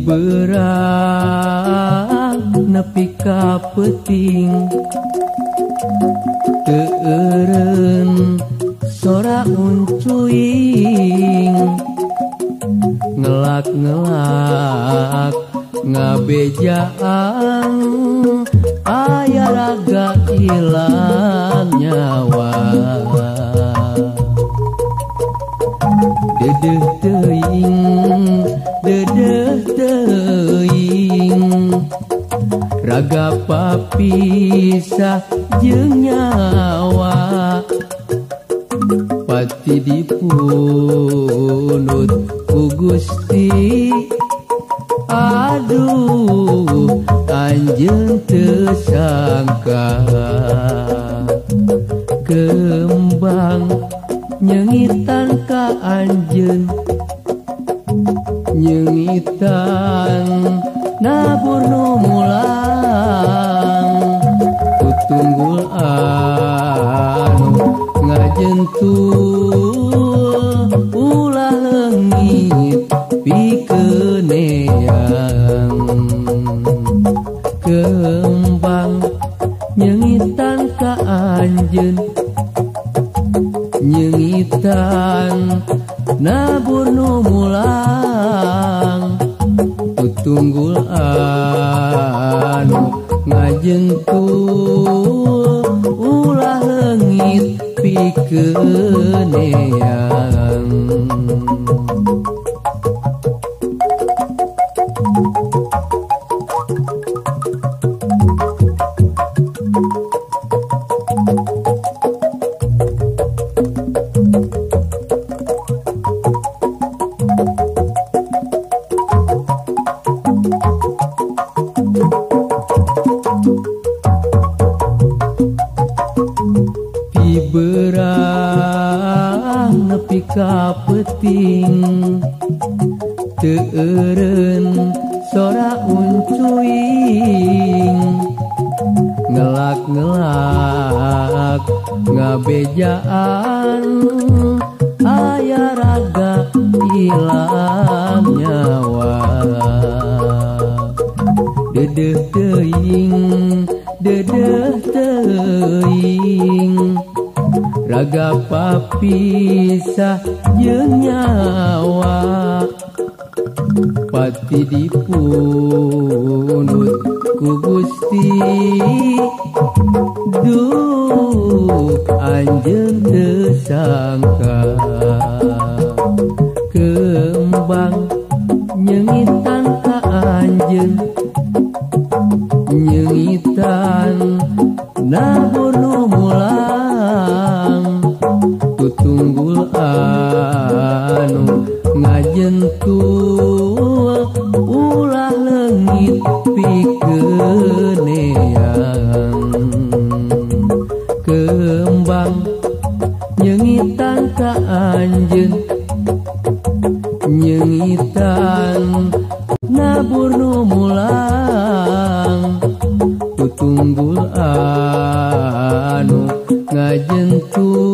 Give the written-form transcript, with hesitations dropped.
Piberang nepi ka peuting teu eureun sora uncuing ngelak-ngelak ngabejaan aya raga ilang nyawa dedeh teuing dedeh teuing raga papisah jeung nyawa pati dipunut ku Gusti aduh anjeun teu sangka kembang nyengitan ka anjeun nyengitan nabur nu mulang tutunggul anu ngajentul ulah leungit pikeun-eang kembang nyengitan ka anjeun nyengitan nabur nu mulang tutunggul anu ngajentul ulah leungit pikeun-eang. Piberang nepi ka peuting teu eureun sora uncuing ngelak-ngelak ngabejaan aya raga ilang nyawa dedeh teuing dedeh teuing raga papisah jeung nyawa pati dipunut ku Gusti duh anjeun teu sangka kembang nyengitan ka anjeun nyengitan nabur nu mulang tutunggul anu ngajentul ulah leungit pikeun-eang kembang nyengitan ka anjeun nyengitan nabur nu mulang tutunggul anu ngajentul